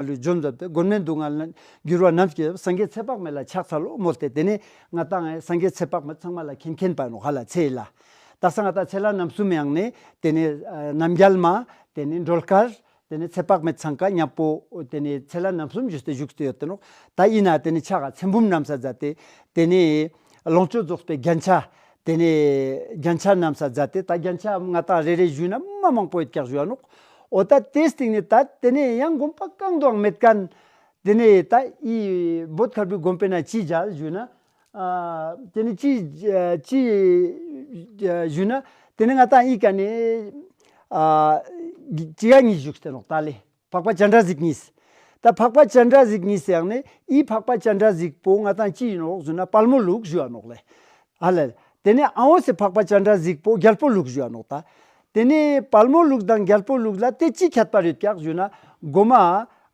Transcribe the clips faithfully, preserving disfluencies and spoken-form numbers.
ལུས་འཇོམས་མཛད་དེ་མགོན་མེད་སྡུག་བསྔལ་ན་འགྱུར་བ་རྣམས་ཀྱིས་སངས་རྒྱས་ཚེ་དཔག་མེད་ལ་ཕྱག་འཚལ་ལོ་མོལ་ཏེ་ཏེ་ནེ་ང་ཏང་སངས་རྒྱས་ཚེ་དཔག་མེད་ཚང་མ་ལ་མཁྱེན་མཁྱེན་པ་ནོག་ཧ་ལ་ཚེ་ལ། དག་ས་ང་ཏང་ཚེ་ལ་རྣམ་གསུམ་ཡང་ནེ་ཏེ་ནེ་ཨ་རྣམ་རྒྱལ་མ་ཏེ་ནེ་སྒྲོལ་དཀར་ཏེ་ནེ་ཚེ་དཔག་མེད་ཚང་ཀ་མཉམ་པོ་ཏེ་ནེ་ཚེ་ལ་རྣམ་གསུམ་ཞུས་ཏེ་བཞུགས་ཏེ་ཡོད་དེ་ནོག། ད་ཨིན་ན་ཏེ་ནེ་ཕྱག་ག་ཚེ་འབུམ་བསྣམས་ས་མཛད་དེ་ཏེ་ནེ་ལོངས་སྤྱོད་རྫོགས་པའི་རྒྱན་ཆ་ཏེ་ནེ་རྒྱན་ཆ་བསྣམས་ས་མཛད་དེ་ད་རྒྱན་ཆ་ང་ཏང་རེ་རེ་ཞུས་ན་མ་མང་པོ་ཡོད་ཀྱག་ཞུ་བ་ནོག། འོ་ད་ཏེ་སྟིང་ནེ་ད་ཏེ་ནེ་ཡང་དགོན་པ་གང་དུའང་མེད་མཁན། ཏེ་ནེ་ད་ཨི་བོད་ཁ་བུའི་དགོན་པའི་ནང་ཅི་མཇལ་ཞུས་ན། ཨ་ཏེ་ནེ་ཅི་ཨ་ཅི་ཨ་ཞུས་ན་ཏེ་ནེ་ང་ཏང་ཨི་ཀ་ནེ་ཨ་ཅི་ག་གཉིས་བཞུགས་ཏེ་ནོག་ད་ལེ། འཕགས་པ་སྤྱན་རས་གཟིགས་གཉིས། ད་འཕགས་པ་སྤྱན་རས་གཟིགས་གཉིས་ཡང་ནེ་ཨི་འཕགས་པ་སྤྱན་རས་གཟིགས་པོ་ང་ཏང་ཅི་ཨིན་ནོག་ཞུས་ན་དཔལ་མོ་ལུགས་ཞུ་བ་ནོག་ལེ། ཧ་ལ་ལེ། ཏེ་ནེ་ཨ་འོ་སི་འཕགས་པ་སྤྱན་རས་གཟིགས་པོ་རྒྱལ་པོ་ལུགས་ཞུ་བ་ནོག་ད། ཏེ་ནེ་དཔལ་མོ་ལུགས་དང་རྒྱལ་པོ་ལུགས་ལ་ཏེ་ཅི་ཁྱད་པར་ཡོད་ཀྱག་ཞུས་ན་གོ་མ་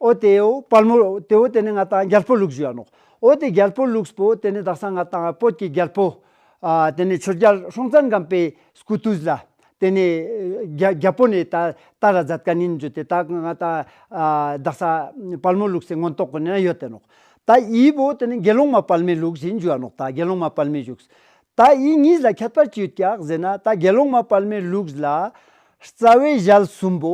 འོ་ཏེ་འོ་དཔལ་མོ་ཏེ་འོ་ཏེ་ནེ་ང་ཏང་རྒྱལ་པོ་ལུགས་ཞུ་བ་ནོག། འོ་ཏེ་རྒྱལ་པོ་ལུགས་པོ་ཏེ་ནེ་དག་ས་ང་ཏང་བོད་ཀྱི་རྒྱལ་པོ་ཨ་ཏེ་ནེ་ཆོས་རྒྱལ་སྲོང་བཙན་སྒམ་པོའི་སྐུ་དུས་ལ་ཏེ་ནེ་རྒྱ་རྒྱལ་པོ་ནེ་ད་ད་ར་མཛད་མཁན་ཨིན་ཞུ་སྟེ་ད་ང་ཏང་ཨ་དག་ས་དཔལ་མོ་ལུགས་སི་མངོན་རྟོགས་གུན་ན་ཡོད་དེ་ནོག། ད་ཨི་བོ་ཏེ་ནེ་དགེ་སློང་མ་དཔལ་མོའི་ལུགས་ཨིན་ཞུ་བ་ནོག། ད་དགེ་སློང་མ་དཔལ་མོའི་ལུགས། ད་ཨི་གཉིས་ལ་ཁྱད་པར་ཅི་ཡོད་ཀྱག་ཟེར་ན་ད་དགེ་སློང་མ་དཔལ་མོའི་ལུགས་ལ་རྩ་བའི་ཞལ་གསུམ་པོ་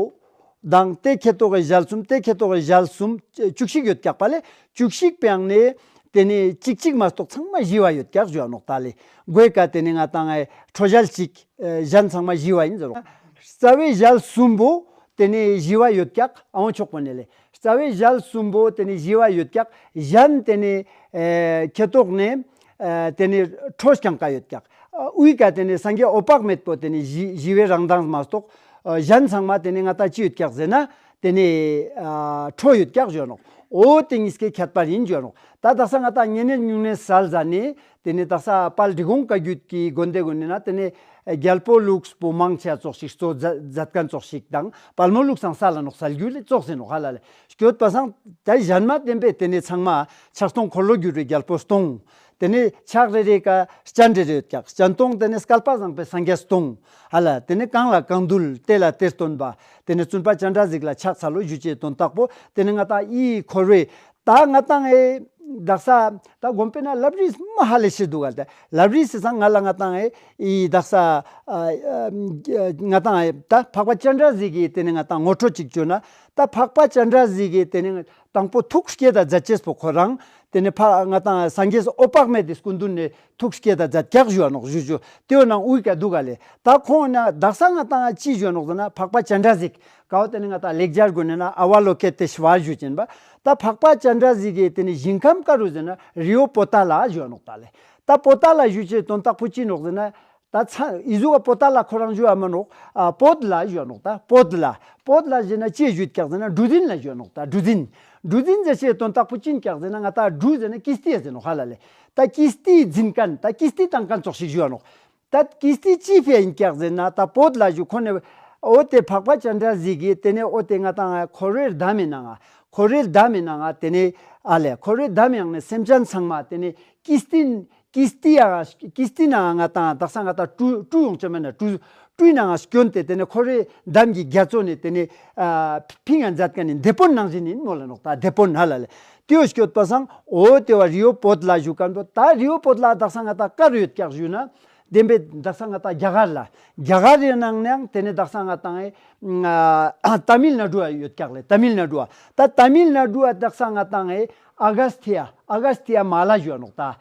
དང་ཏེ་ཁ་ཐོག་གི་ཞལ་གསུམ་ཏེ་ཁ་ཐོག་གི་ཞལ་གསུམ་བཅུ་གཅིག་ཡོད་ཀྱག་པ་ལེ། བཅུ་གཅིག་པའང་ནེ་ཏེ་ནེ་གཅིག་གཅིག་མ་གཏོགས་ཚང་མ་ཞི་བ་ཡོད་ཀྱག་ཞུ་བ་ནོག་ད་ལེ། མགོའི་ཀ་ཏེ་ནེ་ང་ཏང་ཨེ་ཁྲོ་ཞལ་གཅིག་ཨེ་གཞན་ཚང་མ་ཞི་བ་ཨིན་ཟེར་རོ། རྩ་བའི་ཞལ་གསུམ་པོ་ཏེ་ནེ་ཞི་བ་ཡོད་ཀྱག་ཨ་འོ་ཕྱོགས་པོ་ནེ་ལེ། རྩ་བའི་ཞལ་གསུམ་པོ་ཏེ་ནེ་ཞི་བ་ཡོད་ཀྱག་གཞན་ཏེ་ནེ་ཨེ་ཁ་ཐོག་ནེ་ཨ་ཏེ་ནེ་ཁྲོ་རྐྱང་ཀ་ཡོད་ཀྱག། ཨ་དབུའི་ཀ་ཏེ་ནེ་སངས་རྒྱས་འོད་དཔག་མེད་པོ་ཏེ་ནེ་ཞི་ཞི་བའི་རང་མདངས་མ་གཏོགས་ཨ་གཞན་ཚང་མ་ཏེ་ནེ་ང་ཏང་ཅི་ཡོད་ཀྱག་ཟེར་ན་ཏེ་ནེ་ཨ་ཁྲོ་ཡོད་ཀྱག་ཞུ་བ་ནོག། འོ་ཏེ་གཉིས་ཀའི་ཁྱད་པར་ཨིན་ཞུ་བ་ནོག། ད་དག་ས་ང་ཏང་ཉེ་གནས་སྨྱུང་གནས་སལ་ཟ་ནེ་ཏེ་ནེ་དག་ས་དཔལ་འབྲི་གུང་བཀའ་བརྒྱུད་ཀྱི་དགོན་སྡེ་གུན་ནི་ན་ཏེ་ནེ་རྒྱལ་པོ་ལུགས་པོ་མང་ཆེ་ཙོགས་ཤིག་གཙོ་མཛད་མཁན་ཙོགས་ཤིག་དང་དཔལ་མོ་ལུགས་སང་སལ་ལ་ནོག་སལ་རྒྱུ་ལེ་ཙོགས་ཟེར་ནོག་ཧ་ལ་ལེ། སྐྱོད་པ་སང་ད་གཞན་མ་བསྟན་པའི་ཏེ་ནེ་ཚང་མ་ཕྱག་སྟོང་འཁོར་ལོ་བསྒྱུར་བའི་རྒྱལ་པོ་སྟོང་། ཏེ་ནེ་ཕྱག་རེ་རེ་ཀ་སྤྱན་རེ་རེ་ཡོད་ཀྱག། སྤྱན་སྟོང་ཏེ་ནེ་སྐལ་པ་བཟང་པོའི་སངས་རྒྱས་སྟོང་། ཧ་ལ་ཏེ་ནེ་གང་ལ་གང་འདུལ་དེ་ལ་དེ་སྟོན་པ། ཏེ་ནེ་བཙུན་པ་སྤྱན་རས་གཟིགས་ལ་ཕྱག་འཚལ་ལོ་ཞུ་ཅེས་དོན་དག་པོ་ཏེ་ནེ་ང་ཏང་ཨི་འཁོར་བའི་ད་ང་ཏང་ཨེ་དག་ས་ད་དགོན་པའི་ནང་ལབ་རིས་མ་ཧ་ལས་ཤེས་འདུག་ག་ལ་ལབ་རིས་སི་སང་ང་ལ་ང་ཏང་ཨེ་ཨི་དག་ས་ཨ་ཨ་ང་ཏང་ཨེ་ད་འཕགས་པ་སྤྱན་རས་གཟིགས་ཀྱི་ཏེ་ནེ་ང་ཏང་ངོ་སྤྲོད་ཅིག་བཅོས་ན་ད་འཕགས་པ་སྤྱན་རས་གཟིགས་ཀྱི་ཏེ་ནེ་དང་པོ་ཐུགས་བསྐྱེད་ད་མཛད་ཅེས་པོ་ཁོ་རང་ཏེ་ནེ་ཕ་ང་ཏང་སངས་རྒྱས་འོད་དཔག་མེད་དེ་སྐུ་མདུན་ནེ་ཐུགས་བསྐྱེད་ད་མཛད་ཀྱག་ཞུ་བ་ནོག་ཞུ་ཞུ། ཏེའོ་ནང་དབུའི་ཀ་འདུག་ག་ལེ། ད་ཁོང་ན་དག་ས་ང་ཏང་ཅི་ཞུ་བ་ནོག་ཟེར་ན་འཕགས་པ་སྤྱན་རས་གཟིགས་ཀའོ་ཏེ་ནེ་ང་ཏང་ལེགས་སྦྱར་གུན་ནི་ན་ཨ་བ་ལོ་ཀི་ཏེ་ཤྭ་ཞུ་ཅེན་པ། ད་འཕགས་པ་སྤྱན་རས་གཟིགས་ཀྱི་ཏེ་ནེ་ཞིང་ཁམས་ཀ་རུ་ཟེར་ན་རི་བོ་པོ་ཏ་ལ་ཞུ་བ་ནོག་ད་ལེ། ད་པོ་ཏ་ལ་ཞུ་ཅེས་དོན་དག་པོ་ཅི་ནོག་ཟེར་ན། ད་ཚ་ཨི་ཟུག་ག་པོ་ཏ་ལ་ཁོ་རང་ཞུ་བ་མ་ནོག། ཨ་པོད་ལ་ཞུ་བ་ནོག་ད། པོད་ལ། པོད་ལ་ཞེ་ན་ཅི་ཞུ་ཀྱག་ཟེར་ན་གྲུ་འཛིན་ལ་ཞུ་བ་ནོག་ད། གྲུ་འཛིན། གྲུ་འཛིན་ཟེར་ཅེས་དོན་དག་པོ་ཅི་ཨིན་ཀྱག་ཟེར་ན་ང་ཏང་གྲུ་ཟེར་ན་ཀིས་ཏི་ཟེར་ནོག་ཧ་ལ་ལེ། ད་ཀིས་ཏི་འཛིན་མཁན་ད་ཀིས་ཏི་བཏང་མཁན་ཙོགས་ཤིག་ཞུ་བ་ནོག། ད་ཀིས་ཏི་ཅི་ཕི་ཨིན་ཀྱག་ཟེར་ན་ད་པོད་ལ་ཞུ་ཁོ་ནེ་འོ་ཏེ་འཕགས་པ་སྤྱན་རས་གཟིགས་ཀྱི་ཏེ་ནེ་འོ་ཏེ་ང་ཏང་འཁོར་བའི་འདམ་མི་ནང་ང་འཁོར་བའི་འདམ་མི་ནང་ང་ཏེ་ནེ་ཨ་ལེ་འཁོར་བའི་འདམ་ཡང་ནེ་སེམས་ཅན་ཚང་མ་ཏེ་ནེ་ཀིས་ཏི་ཀིས་ཏི་ཡང་ཀིས་ཏི་ནང་ང་ཏང་དག་ས་ང་ཏང་ཀྲུ་ཀྲུ་ཡོང་ཅེས་མེད་ན་ཀྲུ་ཀྲུའི་ནང་ང་སྐྱོན་ཏེ་ཏེ་ནེ་འཁོར་བའི་འདམ་གྱི་རྒྱ་མཚོ་ནེ་ཏེ་ནེ་ཨ་ཕིང་ང་མཛད་མཁན་ནི་དེད་དཔོན་ནང་བཞིན་ཨིན་མོལ་ལ་ནོག་ད། དེད་དཔོན་ཧ་ལ་ལེ། ཏེའོ་སྐྱོད་པ་སང་འོ་ཏེ་བ་རི་བོ་པོད་ལ་ཞུ་མཁན་པོ་ད་རི་བོ་པོད་ལ་དག་ས་ང་ཏང་ཀ་རུ་ཡོད་ཀྱག་ཞུ་ན། བདེན་པའི་དག་ས་ང་ཏང་རྒྱ་གར་ལ། རྒྱ་གར་རི་ནང་ནའང་ཏེ་ནེ་དག་ས་ང་ཏང་ཨེ་ཨ་ཏ་མིལ་ནཱ་ཌུ་ཡོད་ཀྱག་ལེ། ཏ་མིལ་ནཱ་ཌུ། ད་ཏ་མིལ་ནཱ་ཌུ་དག་ས་ང་ཏང་ཨེ་ཨ་ག་སི་ཐི་ཡ་ཨ་ག་སི་ཐི་ཡ་མ་ལ་ཞུ་བ་ནོག་ད།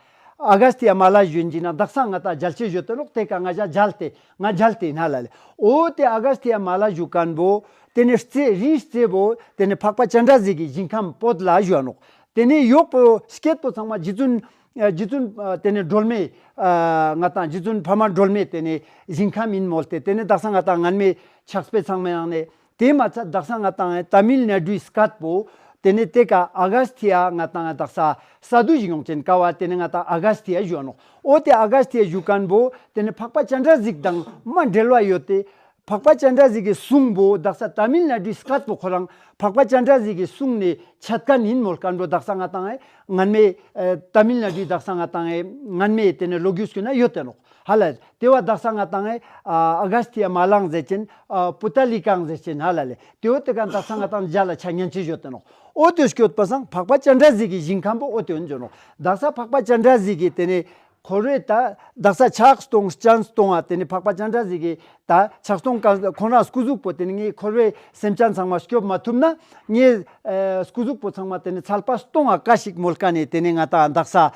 ཨ་ག་སི་ཐི་ཡ་མ་ལ་ཞུ་ཨིན་ཅི་ན་དག་ས་ང་ཏང་མཇལ་ཅེས་ཞུ་ཏེ་ནོག། ཏེ་ཀ་ང་ཞ་མཇལ་ཏེ་ང་མཇལ་ཏེ་ཨིན་ཧ་ལ་ལེ། འོ་ཏེ་ཨ་ག་སི་ཐི་ཡ་མ་ལ་ཞུ་མཁན་པོ་ཏེ་ནེ་རྩེ་རིའི་རྩེ་བོ་ཏེ་ནེ་འཕགས་པ་སྤྱན་རས་གཟིགས་ཀྱི་ཞིང་ཁམས་པོད་ལ་ཞུ་བ་ནོག། ཏེ་ནེ་ཡོག་པོ་སྐྱེད་པོ་ཚང་མ་རྗེ་བཙུན་ཨ་རྗེ་བཙུན་ཨ་ཏེ་ནེ་སྒྲོལ་མའི་ཨ་ང་ཏང་རྗེ་བཙུན་འཕགས་མ་སྒྲོལ་མའི་ཏེ་ནེ་ཞིང་ཁམས་ཨིན་མོལ་ཏེ་ཏེ་ནེ་དག་ས་ང་ཏང་ངན་མེད་ཆགས་པའི་ཚང་མའི་ནང་ནེ་ཏེ་མ་ཚད་དག་ས་ང་ཏང་ཏ་མིལ་ནཱ་ཌུའི་སྐད་པོ་ཏེ་ནེ་ཏེ་ཀ་ཨ་ག་སི་ཐི་ཡ་ང་ཏང་དག་ས་ས་དུ་ཞིག་ཡོང་ཅེན་ཀ་བ་ཏེ་ནེ་ང་ཏང་ཨ་ག་སི་ཐི་ཡ་ཞུ་བ་ནོག། འོ་ཏེ་ཨ་ག་སི་ཐི་ཡ་ཞུ་མཁན་པོ་ཏེ་ནེ་འཕགས་པ་སྤྱན་རས་གཟིགས་དང་མ་འབྲེལ་བ་ཡོད་དེ། འཕགས་པ་སྤྱན་རས་གཟིགས་ཀྱི་གསུང་པོ་དག་ས་ཏ་མིལ་ན་ཌུའི་སྐད་པོ་ཁོ་རང་འཕགས་པ་སྤྱན་རས་གཟིགས་ཀྱི་གསུང་ནེ་ཆད་ཁན་ཨིན་མོལ་ཁན་བོ་དག་ས་ང་ཏང་ཨེ་སྔན་མེ་ཨེ་ཏ་མིལ་ན་ཌུའི་དག་ས་ང་ཏང་ཨེ་སྔན་མེ་ཏེ་ནེ་ལོ་རྒྱུས་སྐྱོད་ན་ཡོད་དེ་ནོག་ཧ་ལ། ཏེ་བོ་དག་ས་ང་ཏང་ཨེ་ཨ་ཨ་ག་སྟི་ཡ་མ་ལའང་ཟེར་ཅན་ཨ་པུ་ཏ་ལི་ཀའང་ཟེར་ཅན་ཧ་ལ་ལེ། ཏེ་བོ་ཏེ་ཀ་དག་ས་ང་ཏང་ཇ་ལ་ཆ་ཉན་ཅེས་ཡོད་དེ་ནོག་འོ་ཏེ་སྐྱོད་པ་སང་འཕགས་པ་སྤྱན་རས་གཟིགས་ཀྱི་ཞིང་ཁམས་པོ་འོ་ཏེ་ཡོད་ཅེ་ནོག་དག་ས་འཕགས་པ་སྤྱན་རས་གཟིགས་ཀྱི་ཏེ་ནེ་འཁོར་བའི་ད་དག་ས་ཕྱག་སྟོང་སྤྱན་སྟོང་ང་ཏེ་ནེ་འཕགས་པ་སྤྱན་རས་གཟིགས་ཀྱི་ད་ཕྱག་སྟོང་ཀ་ཁོ་ན་སྐུ་གཟུགས་པོ་ཏེ་ནེ་ངའི་འཁོར་བའི་སེམས་ཅན་ཚང་མ་སྐྱོབ་མ་ཐུབ་ན་ངའི་ཨེ་སྐུ་གཟུགས་པོ་ཚང་མ་ཏེ་ནེ་ཚལ་པ་སྟོང་ང་ཀ་ཞིག་མོལ་ཀ་ནེ་ཏེ་ནེ་ང་ཏང་དག་ས་ཨ་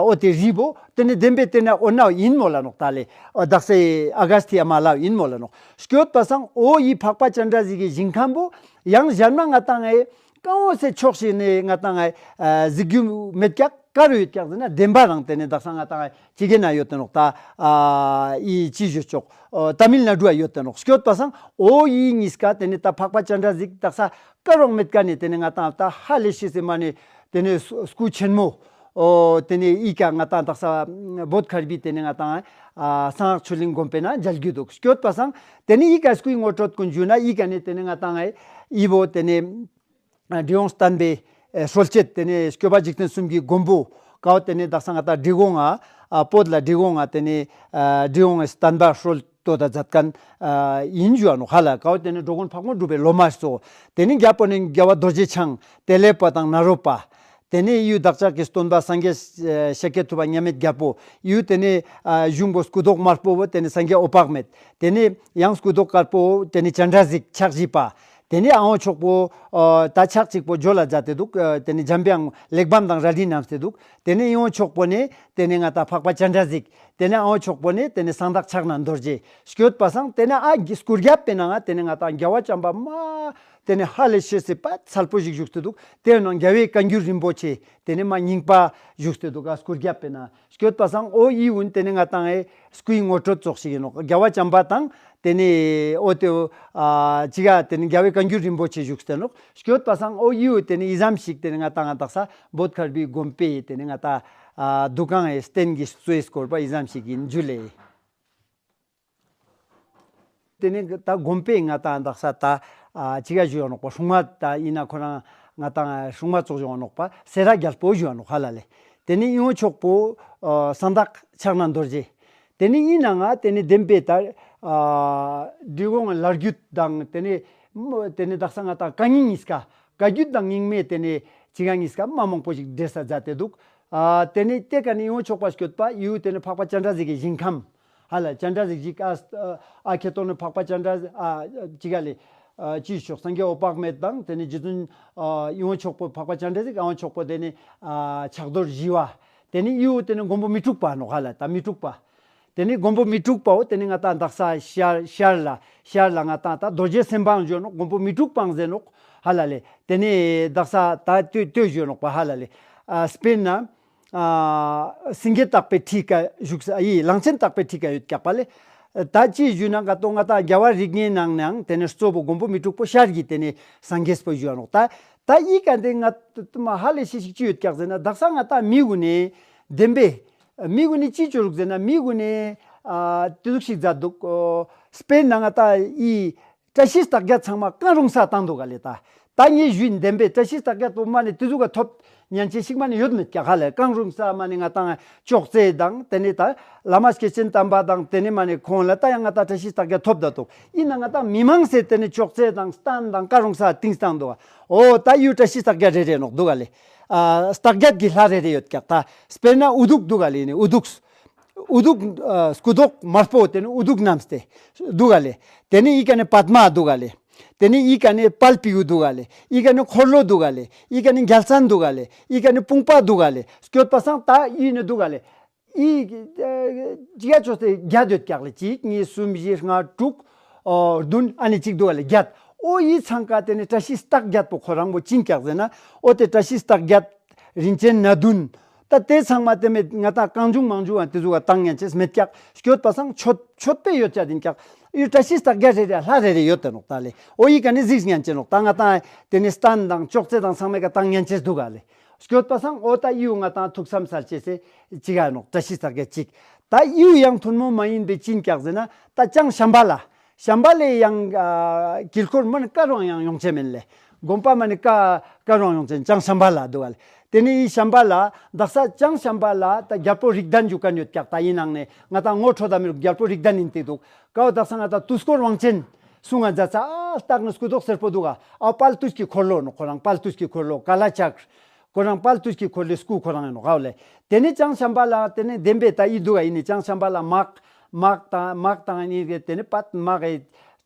འོ་ཏེ་རི་བོ་ཏེ་ནེ་བདེན་པའི་ཏེ་ནེ་འོ་ན་ཨིན་མོལ་ལ་ནོག་ད་ལེ། ཨ་དག་ས་ཨ་ག་སྟི་ཡ་མ་ལ་ཨིན་མོལ་ལ་ནོག་སྐྱོད་པ་སང་འོ་ཡི་འཕགས་པ་སྤྱན་རས་གཟིགས་ཀྱི་ཞིང་ཁམས་པོ་ཡང་གཞན་མ་ང་ཏང་ཨེ་གང་བོ་སེ་ཕྱོགས་ཤིག་ནེ་ང་ཏང་ཨེ་གཟིགས་རྒྱུ་མེད་ཀྱག་ག་རུ་ཡོད་ཀྱག་ཟེར་ན་བདེན་པ་རང་ཏེ་ནེ་དག་ས་ང་ཏང་ཨེ་ཅི་གེ་ན་ཡོད་དེ་ནོག་ད་ཨ་ཡི་ཅི་ཞུ་ཆོག་ཨ་ཏ་མིལ་ན་ཌུ་ཡ་ཡོད་དེ་ནོག་སྐྱོད་པ་སང་འོ་ཡི་ཉིས་ཀ་ཏེ་ནེ་ད་འཕགས་པ་སྤྱན་རས་གཟིགས་དག་ས་ག་རུ་མེད་ཀ་ནེ་ཏེ་ནེ་ང་ཏང་ད་ཧ་ལས་ཤེས་སེ་མ་ནེ་ཏེ་ནེ་སྐུ་ཆེན་མོ་འོ་ཏེ་ནེ་ཡི་ཀ་ང་ཏང་དག་ས་བོད་མཁར་བི་ཏེ་ནེ་ང་ཏང་ཨ་གསང་སྔགས་ཆོས་གླིང་དགོན་པའི་ནང་མཇལ་རྒྱུ་འདུག་སྐྱོད་པ་སང་ཏེ་ནེ་ཡི་ཀ་སྐུའི་ངོ་སྤྲོད་ཀུན་ཞུ་ན་ཡི་ཀ་ནེ་ཏེ་ནེ་ང་ཏང་ཨེ་ཡི་བོ་ཏེ་ནེ་ཨ་འབྲི་གུང་བསྟན་པའི་ཨེ་སྲོལ་འབྱེད་ཏེ་ནེ་སྐྱོབ་པ་འཇིག་རྟེན་གསུམ་གྱི་མགོན་པོ་ཀའོ་ཏེ་ནེ་དག་ས་ང་ཏང་འབྲི་གུང་ང་ཨ་བོད་ལ་འབྲི་གུང་ང་ཏེ་ནེ་ཨ་འབྲི་གུང་ངི་བསྟན་པ་སྲོལ་གཏོད་ད་མཛད་ཁན་ཨ་ཨིན་ཞུ་བ་ནོག་ཧ་ལ། ཀའོ་ཏེ་ནེ་འགྲོ་མགོན་ཕག་མོ་གྲུ་པའི་སློབ་མ་སོ། ཏེ་ནེ་རྒྱལ་པོ་ནི་རྒྱལ་བ་རྡོ་རྗེ་འཆང་ཏེ་ལེ་པ་དང་ནཱ་རོ་པ། ཏེ་ནེ་ཡུ་བདག་ཅག་གི་སྟོན་པ་སངས་རྒྱས་ཤཱཀྱ་ཐུབ་པ་མཉམ་མེད་རྒྱལ་པོ། ཡུ་ཏེ་ནེ་ཨ་གཞུང་པོ་སྐུ་མདོག་དམར་པོ་བོ་ཏེ་ནེ་སངས་རྒྱས་འོད་དཔག་མེད། ཏེ་ནེ་ཡང་སྐུ་མདོག་དཀར་པོ་ཏེ་ནེ་སྤྱན་རས་གཟིགས་ཕྱག་བཞི་པ། ཏེ་ནེ་ཨ་བོ་ཕྱོགས་པོ་ཨ་ད་ཕྱག་གཅིག་པོ་ཇོ་ལ་མཛད་དེ་འདུག་ཨ་ཏེ་ནེ་འཇམ་དབྱངས་གླེགས་བམ་དང་རལ་གྲི་བསྣམས་ཏེ་འདུག་ཏེ་ནེ་ཨི་བོ་ཕྱོགས་པོ་ནེ་ཏེ་ནེ་ང་ཏང་འཕགས་པ་སྤྱན་རས་གཟིགས། ཏེ་ནེ་ཨ་བོ་ཕྱོགས་པོ་ནེ་ཏེ་ནེ་གསང་བདག་ཕྱག་ན་རྡོ་རྗེ། སྐྱོད་པ་སང་ཏེ་ནེ་ཨ་སྐུ་རྒྱབ་པའི་ནང་ང་ཏེ་ནེ་ང་ཏང་རྒྱལ་བ་བྱམས་པ་མ་ཏེ་ནེ་ཧ་ལས་ཤེས་སེ་པ་ཚལ་པོ་ཞིག་བཞུགས་ཏེ་འདུག་ཏེ་ནང་རྒྱལ་བའི་བཀའ་འགྱུར་རིན་པོ་ཆེ་ཏེ་ནེ་མ་རྙིང་པ་བཞུགས་ཏེ་འདུག་ཨ་སྐུ་རྒྱབ་པའི་ནང་། སྐྱོད་པ་སང་འོ་ཡི་བོ་ཏེ་ནེ་ང་ཏང་ཨེ་སྐུའི་ངོ་སྤྲོད་ཙོགས་ཤིག་ཨིན་ནོག་རྒྱལ་བ་བྱམས་པ་དང་ཏེ་ནེ་འོ་ཏེ་བོ་ཨ་ཅི་ག་ཏེ་ནེ་རྒྱལ་བའི་བཀའ་འགྱུར་རིན་པོ་ཆེ་བཞུགས་ཏེ་ནོག་སྐྱོད་པ་སང་འོ་ཡི་བོ་ཏེ་ནེ་ཨི་ཙམ་ཞིག་ཏེ་ནེ་ང་ཏང་ང་དག་ས་བོད་མཁར་བུའི་དགོན་པའི་ཏེ་ནེ་ང་ཏང་ཨ་འདུ་ཁང་ཨེ་རྟེན་གྱི་གཙོས་སྐོར་པ་ཨི་ཙམ་ཞིག་ཨིན་ཞུ་ལེ། ཏེ་ནེ་ད་དགོན་པའི་ང་ཏང་དག་ས་ད་ཨ་ཅི་ག་ཞུ་ཡོད་ནོག་པ་སྲུང་མ་ད་ཨིན་ན་ཁོ་རང་ང་ཏང་སྲུང་མ་ཙོགས་ཞུ་ཡོད་ནོག་པ་སེ་ར་རྒྱལ་པོ་ཞུ་ཡོད་ནོག་ཧ་ལ་ལེ། ཏེ་ནེ་ཨི་བོ་ཕྱོགས་པོ་ཨ་གསང་བདག་ཕྱག་ན་རྡོ་རྗེ། ཏེ་ནེ་ཨི་ནང་ང་ཏེ་ནེ་བདེན་པའི་ད་ཨ་འབྲི་གུང་ལ་རྒྱུད་དང་ཏེ་ནེ་ཏེ་ནེ་དག་ས་ང་ཏང་བཀའ་རྙིང་ཉིས་ཀ་བཀའ་བརྒྱུད་དང་རྙིང་མའི་ཏེ་ནེ་ཅི་ག་ཉིས་ཀ་མ་མང་པོ་ཞིག་འགྲེལ་ས་མཛད་དེ་འདུག་ཨ་ཏེ་ནེ་ཏེ་ཀ་ནེ་ཨི་བོ་ཕྱོགས་པ་སྐྱོད་པ་ཡུ་ཏེ་ནེ་འཕགས་པ་སྤྱན་རས་གཟིགས་ཀྱི་ཞིང་ཁམས། ཧ་ལ་སྤྱན་རས་གཟིགས་ཤིག་ཨ་ཨ་ཁེ་ཏོ་ནི་འཕགས་པ་སྤྱན་རས་ཨ་ཅི་ག་ལེ་ཨ་ཅི་ཕྱོགས་སངས་རྒྱས་འོད་དཔག་མེད་དང་ཏེ་ནེ་རྗེ་བཙུན་ཨ་ཨི་བོ་ཕྱོགས་པོ་འཕགས་པ་སྤྱན་རས་གཟིགས་ཨ་བོ་ཕྱོགས་པོ་ཏེ་ནེ་ཨ་ཕྱག་རྡོར་ཞི་བ། ཏེ་ནེ་ཡུ་ཏེ་ནེ་མགོན་པོ་མི་འཁྲུགས་པ་ནོག་ཧ་ལ་ད་མི་འཁྲུགས་པ། ཏེ་ནེ་མགོན་པོ་མི་འཁྲུགས་པའོ་ཏེ་ནེ་ང་ཏང་དག་ས་ཤར་ཤར་ལ་ཤར་ལ་ང་ཏང་ད་རྡོ་རྗེ་སེམས་དཔའ་ཞུ་ནོག་མགོན་པོ་མི་འཁྲུགས་པའང་ཟེར་ནོག་ཧ་ལ་ལེ། ཏེ་ནེ་དག་ས་ད་ལྟོས་ལྟོས་ཞུ་ནོག་པ་ཧ་ལ་ལེ། ཨ་དཔེར་ན། ཨ་སེང་གེ་བཏགས་པའི་ཁྲི་ཀ་བཞུགས་ས་ཡི་གླང་ཆེན་བཏགས་པའི་ཁྲི་ཀ་ཡོད་ཀྱག་པ་ལེ། ད་ཅི་ཞུ་ན་ང་ཏོ་ང་ཏང་རྒྱལ་བ་རིགས་ལྔའི་ནང་ནའང་ཏེ་ནེ་གཙོ་བོ་མགོན་པོ་མི་འཁྲུགས་པོ་ཤར་གྱི་ཏེ་ནེ་སངས་རྒྱས་པོ་ཞུ་ནོག་ད་ད་ཡི་ཀ་འདི་ང་ཏོ་མ་ཧ་ལས་ཤེས་ཤིག་ཅི་ཡོད་ཀྱག་ཟེར་ན་དག་ས་ང་ཏང་མི་གུན་ནི་བདེན་པའི་མི་གུན་ནི་ཅི་ཅོ་རུག་ཟེར་ན་མི་གུན་ནི་ཨ་ཏེ་ཟུག་ཤིག་མཛད་འདུག་དཔེར་ན་ང་ཏང་ཡི་བཀྲ་ཤིས་རྟགས་བརྒྱད་ཚང་མ་གང་རུང་ས་བཏང་འདུག་ག་ལེ། ད་ད་ངས་ཞུས་བདེན་པའི་བཀྲ་ཤིས་རྟགས་བརྒྱད་པོ་མ་ནེ་ཏེ་ཟུག་ག་ཐོབ་ཉན་ཅེས་ཤིག་མ་ནེ་ཡོད་མེད་ཀྱག་ཧ་ལ་གང་རུང་ས་མ་ནེ་ང་ཏང་ཅོག་ཙེ་དང་ཏེ་ནེ་ད་བླ་མ་སྐྱེས་ཆེན་དམ་པ་དང་ཏེ་ནེ་མ་ནེ་ཁོང་ལ་ད་ཡང་ང་ཏང་བཀྲ་ཤིས་རྟགས་བརྒྱད་ཐོབ་ད་འདུག་ཡིན་ན་ང་ཏང་མི་མང་སེ་ཏེ་ནེ་ཅོག་ཙེ་དང་སྟན་དང་གང་རུང་ས་བཏིང་བཏང་འདུག་འོ་ད་ཡུ་བཀྲ་ཤིས་རྟགས་བརྒྱད་རེ་རེ་ནོག་འདུག་ག་ལེ། ཨ་རྟགས་བརྒྱད་ཀྱི་ལྷ་རེ་རེ་ཡོད་ཀྱག་ད་དཔེར་ན་དབུ་གདུགས་འདུག་ག་ལེ། ནི་དབུ་གདུགས། དབུ་གདུགས་ཨ་སྐུ་མདོག་དམར་པོ་ཏེ་ནེ་དབུ་གདུགས་བསྣམས་ཏེ་འདུག་ག་ལེ། ཏེ་ནེ་ཨི་ཀ་ནེ་པདྨ་འདུག་ག་ལེ། ཏེ་ནེ་ཨི་ཀ་ནེ་དཔལ་པེའུ་འདུག་ག་ལེ། ཨི་ཀ་ནེ་འཁོར་ལོ་འདུག་ག་ལེ། ཨི་ཀ་ནེ་རྒྱལ་མཚན་འདུག་ག་ལེ། ཨི་ཀ་ནེ་དཔུང་པ་འདུག་ག་ལེ། སྐྱོད་པ་སང་ད་ཨི་ནེ་འདུག་ག་ལེ། ཨི་ཅི་ཡ་ཅོས་ཏེ་བརྒྱད་ཡོད་ཀྱག་ལེ། གཅིག་གཉིས་གསུམ་བཞི་ལྔ་དྲུག་ཨོ་བདུན་ཨ་ནེ་གཅིག་འདུག་ག་ལེ་བརྒྱད། ཨོ་ཨི་ཚང་ཀ་ཏེ་ནེ་བཀྲ་ཤིས་རྟགས་བརྒྱད་པོ་ཁོ་རང་བོ་ཅི་ཨིན་ཀྱག་ཟེར་ན་ཨོ་ཏེ་བཀྲ་ཤིས་རྟགས་བརྒྱད། རིན་ཆེན་སྣ་བདུན། ད་ཏེ་ཚང་མ་ཏེ་མེད་ང་ཏང་གང་བྱུང་མང་བྱུང་ང་ཏེ་ཟུག་ག་བཏང་ཉན་ཅེས་མེད་ཀྱག་སྐྱོད་པ་སང་མཆོད་མཆོད་པའི་ཡོད་ཅ་ཨིན་ཀྱག་ཡུ་བཀྲ་ཤིས་རྟགས་བརྒྱད་རེ་རེ་ལྷ་རེ་རེ་ཡོད་དེ་ནོག་ད་ལེ། ཨོ་ཨི་ཀ་ནེ་གཟིགས་ཉན་ཅེས་ནོག་ད་ང་ཏང་ཏེ་ནེ་སྟན་དང་ཅོག་ཙེ་དང་ཚང་མའི་ཀ་བཏང་ཉན་ཅེས་འདུག་ག་ལེ། སྐྱོད་པ་སང་ཨོ་ད་ཡུ་ང་ཏང་ཐུགས་བསམ་སལ་ཅེས་སེ་ཅིག་ག་ནོག་བཀྲ་ཤིས་རྟགས་བརྒྱད་ཅིག་ད་ཡུ་ཡང་ཐུན་མོང་མ་ཡིན་པའི་ཅི་ཨིན་ཀྱག་ཟེར་ན་ད་ཅང་ཤམ་བྷ་ལ། ཤམ་བྷ་ལའི་ཡང་ཨ་དཀྱིལ་འཁོར་མ་ནི་ཀ་རུའང་ཡང་ཡོང་ཅེས་མེན་ལེ། དགོན་པ་མ་ནི་ཀ་ཀ་རུའང་ཡོང་ཅེས་ཅང་ཤམ་བྷ་ལ་འདུག་ག་ལེ། ཏེ་ནེ་འི་ཤམ་བྷ་ལ་དག་ས་ཅང་ཤམ་བྷ་ལ་ད་རྒྱལ་པོ་རིགས་ལྡན་ཞུ་ཁན་ཡོད་ཀྱག། ད་འི་ནང་ནེ་ང་ཏང་ངོ་འཕྲོད་ད་མི་རུག། རྒྱལ་པོ་རིགས་ལྡན་ཨིན་ཏེ་འདུག། ཀ་བོ་དག་ས་ང་ཏང་དུས་འཁོར་དབང་ཆེན་གསུང་ང་མཛད་ས་ཨ་སྟག་ནི་སྐུ་མདོག་སེར་པོ་འདུག་ག། ཨ་དཔལ་དུས་ཀྱི་འཁོར་ལོ་ནོག། ཁོ་རང་དཔལ་དུས་ཀྱི་འཁོར་ལོ་ཀ་ལ་ཅག་ར། ཁོ་རང་དཔལ་དུས་ཀྱི་འཁོར་ལོའི་སྐུ་ཁོ་རང་ཨིན་ནོག་ག་ལེ། ཏེ་ནེ་ཅང་ཤམ་བྷ་ལ་ཏེ་ནེ་བདེན་པའི་ད་འི་འདུག་ག། འི་ནེ་ཅང་ཤམ་བྷ་ལ་དམག་དམག་དང་དམག་དང་འི་ཏེ་ནེ་པད་དམག་གི་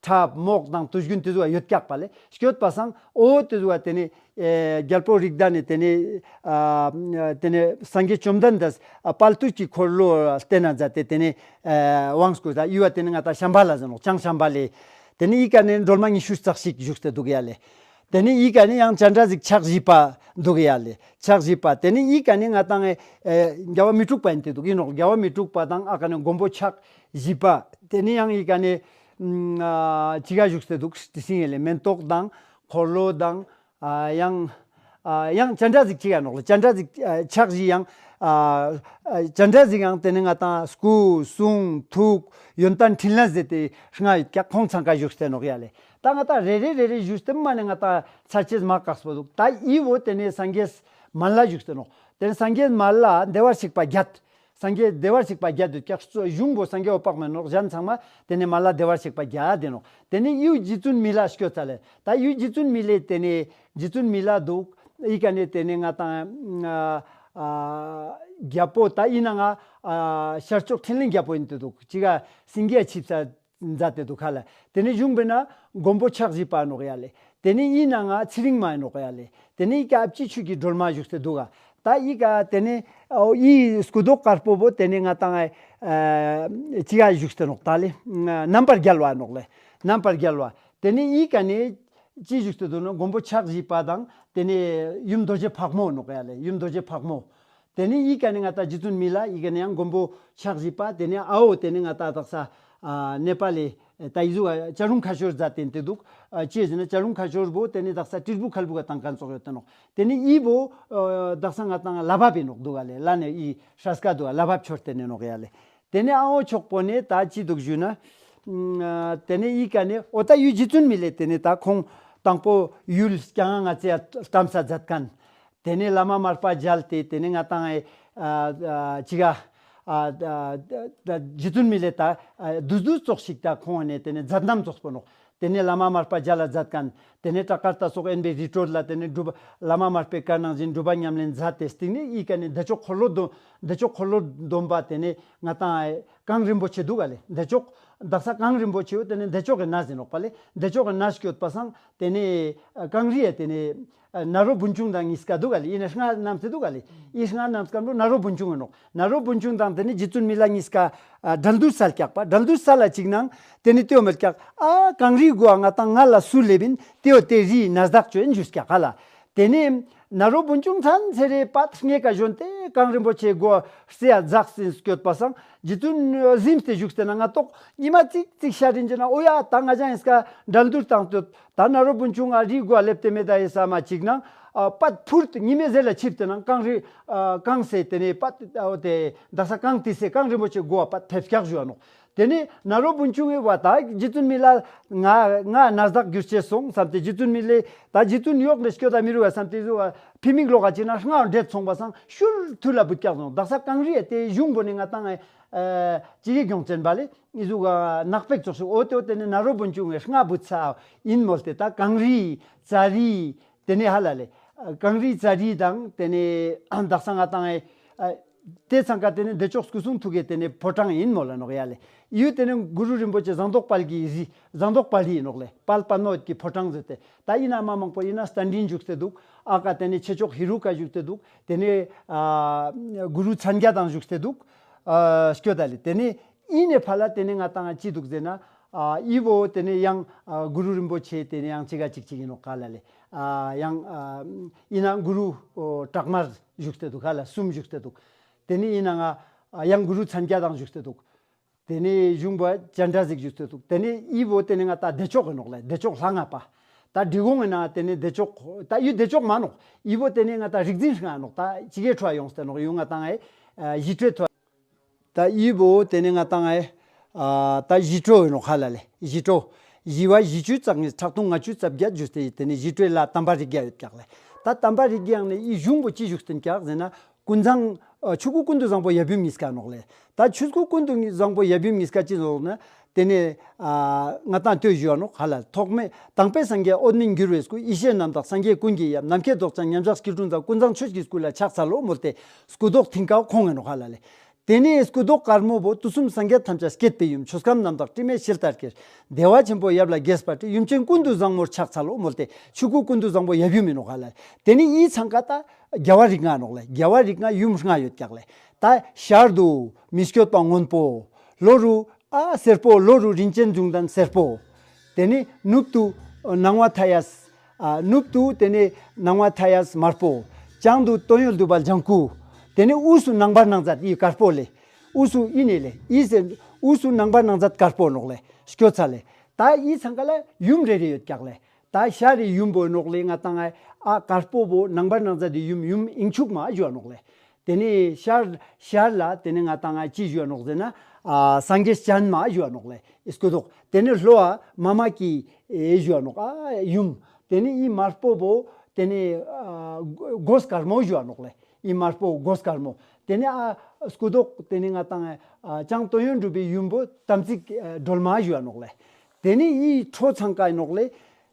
ཁྲབ་རྨོག་དང་དུས་རྒྱུན་ཏེ་ཟུག་ག་ཡོད་ཀྱག་པ་ལེ། སྐྱོད་པ་སང་འོ་ཏེ་ཟུག་ག་ཏེ་ནེ་ཨེ་རྒྱལ་པོ་རིགས་ལྡན་ནི་ཏེ་ནེ་ཨ་ཏེ་ནེ་སངས་རྒྱས་བཅོམ་ལྡན་འདས་ཨ་དཔལ་དུས་ཀྱི་འཁོར་ལོ་བསྟན་ན་མཛད་དེ་ཏེ་ནེ་ཨ་དབང་བསྐུར་ད། འི་བོ་ཏེ་ནེ་ང་ཏང་ཤམ་བྷ་ལ་ཟེར་ནོག། ཅང་ཤམ་བྷ་ལའི། ཏེ་ནེ་འི་ཀ་ནེ་སྒྲོལ་མ་ཉི་ཤུ་རྩ་གཅིག་བཞུགས་ཏེ་འདུག་ཡ་ལེ། ཏེ་ནེ་འི་ཀ་ནེ་ཡང་སྤྱན་རས་གཟིགས་ཕྱག་བཞི་པ་འདུག་ཡ་ལེ། ཕྱག་བཞི་པ། ཏེ་ནེ་འི་ཀ་ནེ་ང་ཏང་ཨེ་རྒྱལ་བ་མི་འཁྲུགས་པ་ཨིན་ཏེ་འདུག་ཨིན་ནོག། རྒྱལ་བ་མི་འཁྲུགས་པ་དང་ཨ་ཀ་ནེ་མགོན་པོ་ཕྱག་བཞི་པ། ཏེ་ནེ་ཡང་འི་ཀ་ནེ་ཨ་ཅི་ག་བཞུགས་ཏེ་འདུག་ཟེར་ཏེ་ཞིང་ཨེ་ལེ། མེན་ཏོག་དང་འཁོར་ལོ་དང་ཨ་ཡང་ཨ་ཡང་སྤྱན་རས་གཟིགས་ཅི་ག་ནོག་ལེ། སྤྱན་རས་གཟིགས་ཨ་ཕྱག་བཞི་ཡང་ཨ་ཨ་སྤྱན་རས་གཟིགས་ཡང་ཏེ་ནེ་ང་ཏང་སྐུ་གསུང་ཐུགས་ཡོན་ཏན་ཕྲིན་ལས་ཟེར་ཏེ་ལྔ་ཡོད་ཀྱག། ཁོང་ཚང་ཀ་བཞུགས་ཏེ་ནོག་ཡ་ལེ། ད་ང་ཏང་རེ་རེ་རེ་རེ་བཞུགས་ཏེ་མ་ནེ་ང་ཏང་ཚར་ཅེས་མ་ཀགས་པོ་འདུག། ད་འི་བོ་ཏེ་ནེ་སངས་རྒྱས་མལ་ལ་བཞུགས་ཏེ་ནོག། ཏེ་ནེ་སངས་རྒྱས་མལ་ལ་བདེ་བར་གཤེགས་པ་བརྒྱད། སངས་རྒྱས་བདེ་བར་གཤེགས་པ་བརྒྱད་འདུག་ཀྱག། གཞུང་པོ་སངས་རྒྱས་འོད་དཔག་མེད་ནོག། གཞན་ཚང་མ་ཏེ་ནེ་མལ་ལ་བདེ་བར་གཤེགས་པ་བརྒྱད་དེ་ནོག། ཏེ་ནེ་ཡུལ་རྗེ་བཙུན་མི་ལ་སྐྱོད་ཚར་ལེ། ད་ཡུལ་རྗེ་བཙུན་མི་ལའི་ཏེ་ནེ་རྗེ་བཙུན་མི་ལ་འདུག། འི་ཀ་ནེ་ཏེ་ནེ་ང་ཏང་ཨ་ཨ་རྒྱལ་པོ་ད་འི་ནང་ང་ཨ་ཤར་ཕྱོགས་འཕྲིན་ལས་རྒྱལ་པོ་ཨིན་ཏེ་འདུག། ཅི་ག་སེང་གེ་ཆིབས་ས་མཛད་དེ་འདུག་ག་ལེ། ཏེ་ནེ་གཞུང་པོའི་ནང་མགོན་པོ་ཕྱག་བཞི་པ་ནོག་ཡ་ལེ། ཏེ་ནེ་འི་ནང་ང་ཚེ་རིང་མ་ནོག་ཡ་ལེ། ཏེ་ནེ་འི་ཀ་ཨ་ཕྱི་ཆོས་ཀྱི་སྒྲོལ་མ་བཞུགས་ཏེ་འདུག་ག། ད་འི་ཀ་ཏེ་ནེ་འོ་འི་སྐུ་མདོག་དཀར་པོ་བོ་ཏེ་ནེ་ང་ཏང་ཨ་ཅི་ག་བཞུགས་ཏེ་ནོག་ད་ལེ། རྣམ་པར་རྒྱལ་བ་ནོག་ལེ། རྣམ་པར་རྒྱལ་བ། ཏེ་ནེ་འི་ཀ་ནེ་ཅི་བཞུགས་ཏེ་འདུག་ན་མགོན་པོ་ཕྱག་བཞི་པ་དང་ཏེ་ནེ་ཡུམ་རྡོ་རྗེ་ཕག་མོ་ནོག་ཡ་ལེ། ཡུམ་རྡོ་རྗེ་ཕག་མོ། ཏེ་ནེ་འི་ཀ་ནེ་ང་ཏང་རྗེ་བཙུན་མི་ལ། འི་ཀ་ནེ་ཡང་མགོན་པོ་ཕྱག་བཞི་པ། ཏེ་ནེ་ཨ་བོ་ཏེ་ནེ་ང་ཏང་དག་ས་ཨ་ནེ་པ་ལི་ད་འི་ཟུག་ག་བྱ་རུང་ཁ་ཤོར་མཛད་དེ་ཏེ་འདུག། ཨ་ཅི་ཟེར་ན་བྱ་རུང་ཁ་ཤོར་བོ་ཏེ་ནེ་དག་ས་སྤྲིལ་བུ་ཁལ་བུ་ག་ཏང་ཁན་ཙོགས་ཡོད་ཏེ་ནོག། ཏེ་ནེ་འི་བོ་ཨ་དག་ས་ང་ཏང་ལ་བབ་ཨིན་ནོག་འདུག་ག་ལེ། ལ་ནེ་འི་སྲས་ཀ་འདུག་ག་ལ་བབ་ཆོར་ཏེ་ནེ་ནོག་ཡ་ལེ། ཏེ་ནེ་ཨ་བོ་ཕྱོགས་པོ་ནེ་ད་ཅི་འདུག་ཞུ་ན། ཨ་ཏེ་ནེ་འི་ཀ་ནེ་འོ་ད་ཡུལ་རྗེ་བཙུན་མི་ལའི་ཏེ་ནེ་ད་ཁོང་དང་པོ་ཡུལ་སྐྱ་ང་ང་ཚེ་ལྟམས་ས་མཛད་ཁན། ཏེ་ནེ་བླ་མ་མར་པ་མཇལ་ཏེ་ཏེ་ནེ་ང་ཏང་ཨ་ཨ་ཅི་ག་ཨ་ཨ་རྗེ་བཙུན་མི་ལའི་ད་ཨ་དུས་དུས་ཙོགས་ཤིག་ད་ཁོང་ནེ་ཏེ་ནེ་མཛད་རྣམ་ཙོགས་པོ་ནོག། ཏེ་ནེ་བླ་མ་མར་པ་མཇལ་ལ་མཛད་ཁན། ཏེ་ནེ་བྲག་དཀར་རྟ་སོགས་དབེན་པའི་རི་ཁྲོད་ལ་ཏེ་ནེ་སྒྲུབ་པ་བླ་མ་མར་པའི་བཀའ་ནང་བཞིན་སྒྲུབ་པ་ཉམས་ལེན་མཛད་དེ་སྟིང་ནེ་འི་ཀ་ནེ་བདེ་མཆོག་འཁོར་ལོ་སྡོམ་བདེ་མཆོག་འཁོར་ལོ་སྡོམ་པ་ཏེ་ནེ་ང་ཏང་ཨ་གངས་རིན་པོ་ཆེ་འདུག་ག་ལེ། བདེ་མཆོག་དག་ས་གངས་རིན་པོ་ཆེ་བོ་ཏེ་ནེ་བདེ་མཆོག་གི་གནས་ཨིན་ནོག་པ་ལེ། བདེ་མཆོག་གི་གནས་སྐྱོད་པ་སང་ཏེ་ནེ་ཨ་གངས་རི་ཡ་ཏེ་ནེ་ཨ་ནཱ་རོ་བུམ་ཆུང་དང་གཉིས་ཀ་འདུག་ག་ལེ། ཨི་ནེ་སྔ་རྣམས་སེ་འདུག་ག་ལེ། ཨི་སྔ་རྣམས་སེ་ནཱ་རོ་བུམ་ཆུང་ཨིན་ནོག། ནཱ་རོ་བུམ་ཆུང་དང་ཏེ་ནེ་རྗེ་བཙུན་མི་ལ་གཉིས་ཀ་ཨ་འགྲན་བསྡུར་སལ་ཀྱག་པ། འགྲན་བསྡུར་སལ་ལ་ཅིག་ནང་ཏེ་ནེ་ཏེའོ་མེད་ཀྱག། ཨ་གངས་རིའི་མགོ་ང་ཏང་ང་ལ་སུ་ལེབ་ཨིན་ཏེའོ་ཏེ་རིའི་གནས་བདག་ཅོ་ཨིན་ཞུས་ཀྱག་ག་ལེ། ཏེ་ནེ་ནཱ་རོ་བུམ་ཆུང་ཚན་ཚེ་རེ་པད་སྔས་ཀ་ཞོན་ཏེ་གངས་རིན་པོ་ཆེའི་མགོ་རྩེ་ཡ་འཛེགས་ཏེ་སྐྱོད་པ་སང་རྗེ་བཙུན་གཟིམས་ཏེ་བཞུགས་ཏེ་ན་ང་ཏོག་ཉི་མ་ཙིག་ཙིག་ཤར་རིན་ཅེ་ན་འོ་ཡ་ད་ང་ཅང་ཨིན་སྐ་འགྲན་བསྡུར་བཏང་སྟེ་ད་ནཱ་རོ་བུམ་ཆུང་ང་རིའི་མགོ་ལེབ་སྟེ་མེད་ད་ཡེ་ས་མ་ཅིག་ནང་ཨ་པད་ཕུར་ཏེ་ཉི་མའི་ཟེར་ལ་ཆིབས་ཏེ་ན་གངས་རི་ཨ་གངས་སེ་ཏེ་ནེ་པད་འོ་ཏེ་དག་ས་གངས་ཏི་སེ་གངས་རིན་པོ་ཆེའི་མགོ་བ་པད་ཕེབས་ཀྱག་ཞུ་བ་ནོག། ཏེ་ནེ་ནཱ་རོ་བུམ་ཆུང་ངི་བ་ད་རྗེ་བཙུན་མི་ལ་ང་ང་གནས་བདག་གྱུར་ཅེས་སོང་བསམ་སྟེ་རྗེ་བཙུན་མི་ལའི་ད་རྗེ་བཙུན་ཡོག་ནེ་སྐྱོད་ད་མི་རུ་བ་བསམ་སྟེ་ཟུ་བ་ཕི་མིག་ལོག་ག་ཅིག་ན་སྔ་འདྲེད་སོང་བ་སང་ཤུར་ཐུར་ལ་བུད་ཀྱག་སོང་། དག་ས་གངས་རི་ཡ་ཏེ་གཞུང་པོ་ནེ་ང་ཏང་ཨ་ཅི་གི་གྱོང་ཅན་པ་ལེ་ཨི་ཟུ་ག་ནག་པེག་ཙོགས་ཤིག་འོ་ཏེ་འོ་ཏེ་ནེ་ནཱ་རོ་བུམ་ཆུང་ངི་སྔ་བུད་ས་ཨིན་མོལ་ཏེ་ད་གངས་རི་ཙ་རི་ཏེ་ནེ་ཧ་ལ་ལེ། གངས་རི་ཙ་རི་དང་ཏེ་ནེ་དག་ས་ང་ཏང་ཨེ་ཨ་ཏེ་ཚང་ཀ་ཏེ་ནེ་བདེ་མཆོག་སྐུ་གསུང་ཐུགས་ཀྱི་ཏེ་ནེ་ཕོ་བྲང་ཨིན་མོལ་ལ་ནོག་ཡ་ལེ། ཡུལ་ཏེ་ནེ་གུ་རུ་རིན་པོ་ཆེ་ཟངས་མདོག་དཔལ་གྱི་རི་ཟངས་མདོག་དཔལ་རི་ཨིན་ནོག་ལེ། དཔལ་དཔལ་མོ་ཡོད་ཀྱི་ཕོ་བྲང་ཟེར་ཏེ་ད་ཨིན་ན་མ་མང་པོ་ཨིན་ན་སྟན་འདྲེན་བཞུགས་ཏེ་འདུག། ཨ་ཀ་ཏེ་ནེ་ཆེ་མཆོག་ཧེ་རུ་ཀ་བཞུགས་ཏེ་འདུག། ཏེ་ནེ་ཨ་གུ་རུ་མཚན་བརྒྱད་དང་བཞུགས་ཏེ་འདུག། ཨ་སྐྱོད་ད་ལེ། ཏེ་ནེ་ཨི་ནེ་ཕར་ལ་ཏེ་ནེ་ང་ཏང་ཅི་འདུག་ཟེར་ན། ཨ་ཨི་བོ་ཏེ་ནེ་ཡང་ཨ་གུ་རུ་རིན་པོ་ཆེ་ཏེ་ནེ་ཡང་ཅིག་ག་ཅིག་ཅིག་ཨིན་ནོག་ག་ལ་ལེ། ཨ་ཡང་ཨ་ཨིན་ན་གུ་རུ་ཨོ་བྲག་དམར་བཞུགས་ཏེ་འདུག་ག་ལ་གསུམ་བཞུགས་ཏེ་འདུག། ཏེ་ནེ་ཨིན་ན་ང་ཨ་ཡང་གུ་རུ་མཚན་བརྒྱད་དང་བཞུགས་ཏེ་འདུག། ཏེ་ནེ་གཞུང་པ་སྤྱན་རས་གཟིགས་བཞུགས་ཏེ་འདུག། ཏེ་ནེ་ཨི་བོ་ཏེ་ནེ་ང་ཏང་བདེ་མཆོག་ཨིན་ནོག་ལེ། བདེ་མཆོག་ལྷ་ལྔ་པ། ད་འབྲི་གུང་ཨིན་ན་ཏེ་ནེ་བདེ་མཆོག་ད་ཡུལ་བདེ་མཆོག་མ་ནོག། ཨི་བོ་ཏེ་ནེ་ང་ཏང་རིག་འཛིན་ལྔ་ནོག། ད་ཅི་གེ་ཁྲོ་ཡོངས་ཏེ་ནོག་ཡུལ་ང་ཏང་ཨེ་ཨ་ཡི་ཏྲེ་ཐོ། ད་ཨི་བོ་ཏེ་ནེ་ང་ཏང་ཨེ་ ཨ་ད་བཞི་ཁྲོ་ཡིན་ནོག་ཧ་ལ་ལེ། བཞི་ཁྲོ། བཞི་བ་བཞི་བཅུ་རྩ་གཉིས་ཁྲག་འཐུང་ལྔ་བཅུ་རྩ་བརྒྱད་ཞུས་ཏེ་དེ་ནི་བཞི་ཁྲོའི་ལ་དམ་པ་རིགས་བརྒྱ་ཡོད་ཀྱག་ལེ། ད་དམ་པ་རིགས་བརྒྱའི་ནང་ནས་ཨི་གཞུང་པོ་ཅི་བཞུགས་ཏེན་ཀྱག་ཟེར་ན། ཀུན་བཟང་། ཨ་ཆོས་སྐུ་ཀུན་ཏུ་བཟང་པོ་ཡབ་ཡུམ་གཉིས་ཀ་ནོག་ལེ། ད་ཆོས་སྐུ་ཀུན་ཏུ་བཟང་པོ་ཡབ་ཡུམ་གཉིས་ཀ་ཅི་ནོག་ན། དེ་ནས་ཨ་ང་ཏང་ལྟོས་ཞུ་བ་ནོག་ཧ་ལ། ཐོག་མའི་དང་པོའི་སངས་རྒྱས་འོད་མི་འགྱུར་བའི་སྐུ། ཡེ་ཤེས་རྣམ་དག་སངས་རྒྱས་ཀུན་གྱི་ཡབ། ནམ་མཁའི་རྡོ་རྗེ་འཆང་མཉམ་བཞག་སྐྱིལ་ཀྲུང་ཚང་། ཀུན་བཟང་ཆོས་ཀྱི་སྐུ་ལ་ཕྱག་འཚལ་ལོ་མོལ་ཏེ་སྐུ་མདོག་མཐིང་ཀ་ཁོང་ངི་ནོག་ཧ་ལ་ལེ། དེ་ནས་སྐུ་མདོག་དཀར་མོ་བོ་དུས་གསུམ་སངས་རྒྱས་ཐམས་ཅད་བསྐྱེད་པའི་ཡུམ། ཆོས་ཁམས་རྣམ་དག་དྲི་མེད་ཞི་ལྟར་སྐྱེས། བདེ་བ་ཆེན་པོ་ཡབ་ལ་དགྱེས་པར་བྲིས། ཡུམ་ཆེན་ཀུན་ཏུ་བཟང་མོར་ཕྱག་འཚལ་ལོ་མོལ་ཏེ་ཆོས་སྐུ་ཀུན་ཏུ་བཟང་པོ་ཡབ་ཡུམ་ཡིན་ནོག་ཧ་ལ། དེ་ནས་ཨི་ཚང་ཀ་ད་རྒྱལ་བ་རིགས་ལྔ་ནོག་ལེ། རྒྱལ་བ་རིགས་ལྔ་ཡུམ་ལྔ་ཡོད་ཀྱག་ལེ། ད་ཤར་དུ་མི་བསྐྱོད་པ་སྔོན་པོ། ལྷོ་རུ་ཨ་སེར་པོ། ལྷོ་རུ་རིན་ཆེན་འབྱུང་ལྡན་སེར་པོ། དེ་ནས་ནུབ་ཏུ་སྣང་བ་མཐའ་ཡས། ཨ་ནུབ་ཏུ་དེ་ནས་སྣང་བ་མཐའ་ཡས་དམར་པོ། བྱང་དུ་སྟོད་ཡོན་བདུག་པ་ལྗང་ཁུ། དེ་ནས་དབུས་སུ་རྣམ་པར་སྣང་མཛད་ཨི་དཀར་པོ་ལེ། དབུས་སུ་ཨི་ནས་ལེ་ཨི་ཟེར། དབུས་སུ་རྣམ་པར་སྣང་མཛད་དཀར་པོ་ནོག་ལེ། སྐྱོ་ཚ་ལེ། ད་ཨི་ཚང་ཀ་ལ་ཡུམ་རེ་རེ་ཡོད་ཀྱག་ལེ། ད་ཤར་རི་ཡུམ་བོ་ནོག་ལེ། ང་ཏང་ཨ་དཀར་པོ་བོ་རྣམ་པར་སྣང་མཛད་དི་ཡུམ། ཡུམ་དབྱིངས་ཕྱུག་མ་ཞུ་བ་ནོག་ལེ། དེ་ནས་ཤར་ཤར་ལ་དེ་ནས་ང་ཏང་ཨ་ཅི་ཞུ་བ་ནོག་ཟེར་ན། ཨ་སངས་རྒྱས་སྤྱན་མ་ཞུ་བ་ནོག་ལེ། སྐུ་མདོག། དེ་ནས་ལྷོ་ཨ་མ་མ་ཀི་ཨེ་ཞུ་བ་ནོག་ཨ་ཡུམ། དེ་ནས་ཨི་དམར་པོ་བོ་དེ་ནས་ཨ་གོས་དཀར་མོ་ཞུ་བ་ནོག་ལེ། ཨི་དམར་པོ་གོས་དཀར་མོ། དེ་ནས་ཨ་སྐུ་མདོག་དེ་ནས་ང་ཏང་ཨ་བྱང་སྟོད་ཡོན་གྲུབ་པའི་ཡུམ་བོ་དམ་ཚིག་ཨ་སྒྲོལ་མ་ཞུ་བ་ནོག་ལེ། དེ་ནས་ཨི་ཁྲོ་ཚང་ཀ་ཨིན་ནོག་ལེ།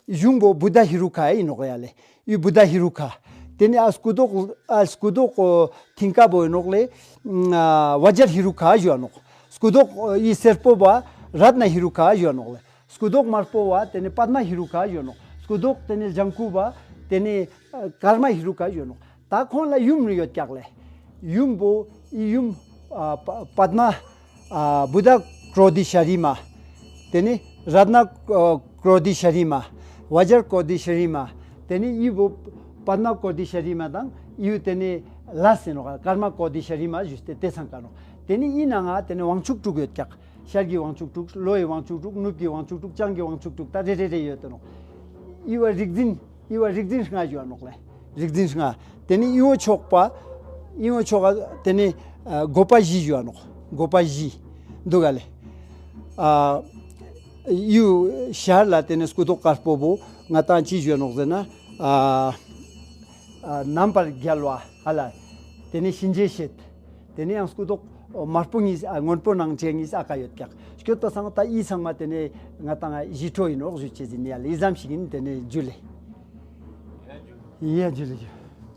གཞུང་པོ་བུདྡྷ་ཧེ་རུ་ཀ་ཨིན་ནོག་ཡ་ལེ། ཨི་བུདྡྷ་ཧེ་རུ་ཀ། དེ་ནས་ཨ་སྐུ་མདོག་ཨ་སྐུ་མདོག་མཐིང་ཀ་བོ་ཨིན་ནོག་ལེ། ཨ་བཛྲ་ཧེ་རུ་ཀ་ཞུ་བ་ནོག། སྐུ་མདོག་ཨི་སེར་པོ་བོ་རཏྣ་ཧེ་རུ་ཀ་ཞུ་བ་ནོག་ལེ། སྐུ་མདོག་དམར་པོ་བོ་དེ་ནས་པདྨ་ཧེ་རུ་ཀ་ཞུ་བ་ནོག། སྐུ་མདོག་དེ་ནས་ལྗང་ཁུ་བོ་དེ་ནས་ཨ་ཀརྨ་ཧེ་རུ་ཀ་ཞུ་བ་ནོག། ད་ཁོང་ལ་ཡུམ་རེ་ཡོད་ཀྱག་ལེ། ཡུམ་བོ་ཨི་ཡུམ་ཨ་པ་པདྨ་ཨ་བུདྡྷ་ཀྲོ་དྷི་ཤྭ་རི་མ། དེ་ནས་རཏྣ་ཀྲོ་དྷི་ཤྭ་རི་མ། བཛྲ་ཀྲོ་དྷི་ཤྭ་རི་མ། དེ་ནས་ཨི་བོ་པདྨ་ཀྲོ་དྷི་ཤྭ་རི་མ་དང་ཨི་བོ་དེ་ནས་ལ་ཟེར་ནོག། ཀརྨ་ཀྲོ་དྷི་ཤྭ་རི་མ་ཞུས་ཏེ་དེ་ཚང་ཀ་ནོག། དེ་ནས་ཨི་ནང་ང་དེ་ནས་དབང་ཕྱུག་དྲུག་ཡོད་ཀྱག། ཤར་གྱི་དབང་ཕྱུག་དྲུག། ལྷོ་ཡི་དབང་ཕྱུག་དྲུག། ནུབ་ཀྱི་དབང་ཕྱུག་དྲུག། བྱང་གི་དབང་ཕྱུག་དྲུག། ད་རེ་རེ་རེ་ཡོད་དེ་ནོག། ཨི་བོ་རིག་འཛིན། ཨི་བོ་རིག་འཛིན་ལྔ་ཞུ་བ་ནོག་ལེ། རིག་འཛིན་ལྔ། དེ་ནས་ཨི་བོ་ཕྱོགས་པ། ཨི་བོ་ཕྱོགས་པ་དེ་ནས་ཨ་བགོ་པ་བཞི་ཞུ་བ་ནོག། བགོ་པ་བཞི། འདུག་ག་ལེ། ཨ་ཨི་བོ་ཤར་ལ་དེ་ནས་སྐུ་མདོག་དཀར་པོ་བོ་ང་ཏང་ཅི་ཞུ་བ་ནོག་ཟེར་ན། ཨ་ཨ་རྣམ་པར་རྒྱལ་བ་ཧ་ལ། དེ་ནས་གཤིན་རྗེ་གཤེད། དེ་ནས་ཡང་སྐུ་མདོག་དམར་པོ་གཉིས་ཨ་སྔོན་པོ་ནང་ཆེ་གཉིས་ཨ་ཀ་ཡོད་ཀྱག། སྐྱོད་པ་སང་ད་ཨི་ཚང་མ་དེ་ནས་ང་ཏང་བཞི་ཁྲོ་ཨིན་ནོག་ཞུ་ཅེས་ཨིན་ཡ་ལེ། ཨི་ཙམ་ཞིག་ཨིན། དེ་ནས་ཇུ་ལེ། ཡ་ཇུ་ལེ་ཇུ།